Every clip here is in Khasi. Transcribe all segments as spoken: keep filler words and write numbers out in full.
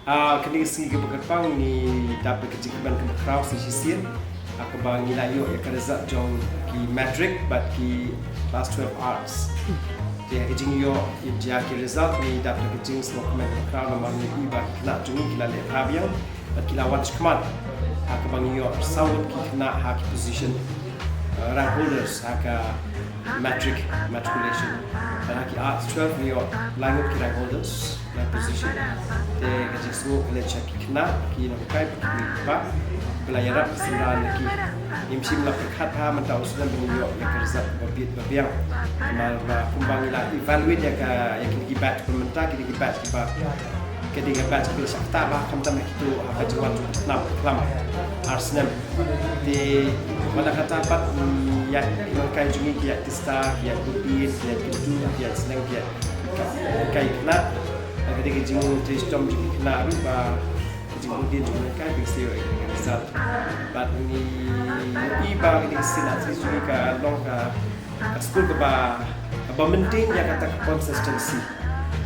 Ah, kane ka sngi kaba kyrpang ngi dap da ka jingkmen kaba khraw sa shisien. Ah, kaba ngi la ïoh ïa ka result jong ki matric bad ki class twelve arts. Te ka jingïoh ïa ki result ngi dap da ka jingsngewkmen kaba khraw namar ngi i ba ki khynnah jong ngi ki la leh bha biang bad ki la wan shakhmat. Ah, kaba ngi ïoh saw ki khynnah ha ki position, ah, rank holders ha ka matric, matriculation. Bad ha ki arts twelve ngi ïoh lai ngut ki rank holders, rank position. Te ka jingsngew ka leit sha ki khynnah, ki nonghikai bad ki kmie ki kpa ba la ïarap synran ïa ki. Ngim shym la pyrkhat ha mynta u snem ba ngin ïoh ïa ka result ba bit ba biang. Namar ba kumba ngi la evaluate ïa ka, ïa kine ki batch ba mynta, kine ki batch kiba, ka dei ka batch ba la shah ktah bha khamtam ha kito, ha ka jingwan jong ki khynnah khlem ar snem. Te wat la katta pat, ïa ki nonghikai jong ngi ki ïaid tista, ki ïaid bud dien, ki ïaid kyntu, ki ïaid sneng, ki ïaid hikai khynnah. Ka dei ka jingtrei shitom jong ki khynnah ruh ba ka jingbud dien jong ki nonghikai ka siew ïa ka result. Bad ngi i ba ka dei ka sien artist jong ngi ka long ka, ka skul kaba, kaba maintain ïa kata ka consistency.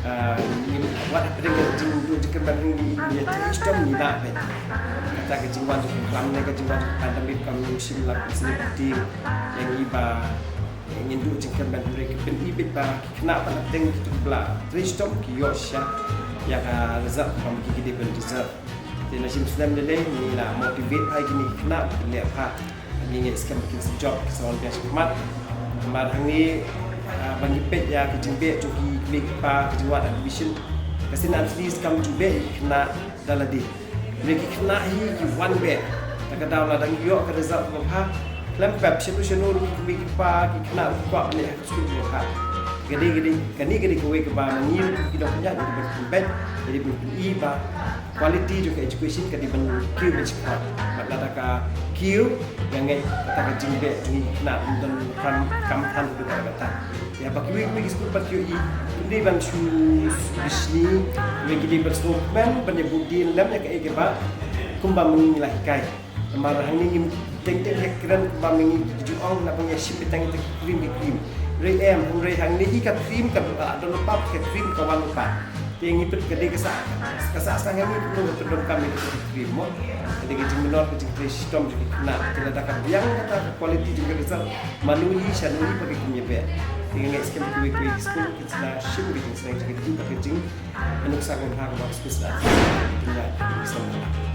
Ah, ngi, wat hapdeng ka jingduh jingkyrmen ngi, ngi trei shitom ngi lah beit. Kata ka jingwan jong ka khlam ne ka jingwan jong ka pandemic kam shim la ka sien ka dei ïa ngi ba ngin duh jingkyrmen hynrei ka pyni beit ba ki khynnah pat hapdeng kito kiba la trei shitom ki ïoh shisha ïa ka result kaba ki, ki dei ban deserve. Te na shim snem lei lei ngi la motivate bha ïa kine ki khynnah ba kin leh bha. Ngi ngeit skhem ba kin sa jop, kin sa wan biang shakhmat. Namar hangne, ah, ba ngi peit ïa ka jingbeh jong ki kmie ki kpa, ka jingwan admission, ka sien at least kam ju beh ïa ki khynnah da lade. Hynrei ki khynnah hi ki wan beh. Ta ka daw lada ngi ïoh ka result kaba bha, khlem pep shano shano ruh ki kmie ki kpa, ki khynnah ruh ki kwah ban leit ha ka skul kaba bha. Ka dei, ka dei, kane ka dei kawei kaba ma ngi ruh ki nongpynïaid ngi dei ban pynbeit, ngi dei ban pyni ba quality jong ka education ka dei ban kiew beit shakhmat. Bad lada ka kiew, nga ngeit kata ka jingbeh jong ngi ki khynnah ruh don kam, kam than ruh kata kata. Ïa ba kiwei kiwei ki skul pat ki ïohi, kim dei ban shu bishni, kiwei ki dei ban sngewkmen ban ïa bud dien lem ïa kaei kaba kumba ma ngi la hikai. Namar hangne ngim teng teng ïa kren kumba ma ngi ki ju ong na ba ngi ïa shim beit tang ïa ki cream, ki cream. Hynrei em, hynrei hangne hi ka cream ka, ah, don lypa, ka cream ka wan lypa. Te ngi peit ka dei ka sah, ka sah sah hangne ka don, ka don kam ïa ka cream mo. Ka dei ka jingmynor, ka jingtrei shitom jong ki khynnah. Te lada ka biang kata ka quality jong ka result, mano hi shano hi ba ki kum ïa beh. Te nga ngeit skhem kiwei kiwei ki skul kin sa shim ka jingsneng jong ki, bad ka jing, ka nuksa ka bha kaba ka skul sa da. Te nga ngeit skhem.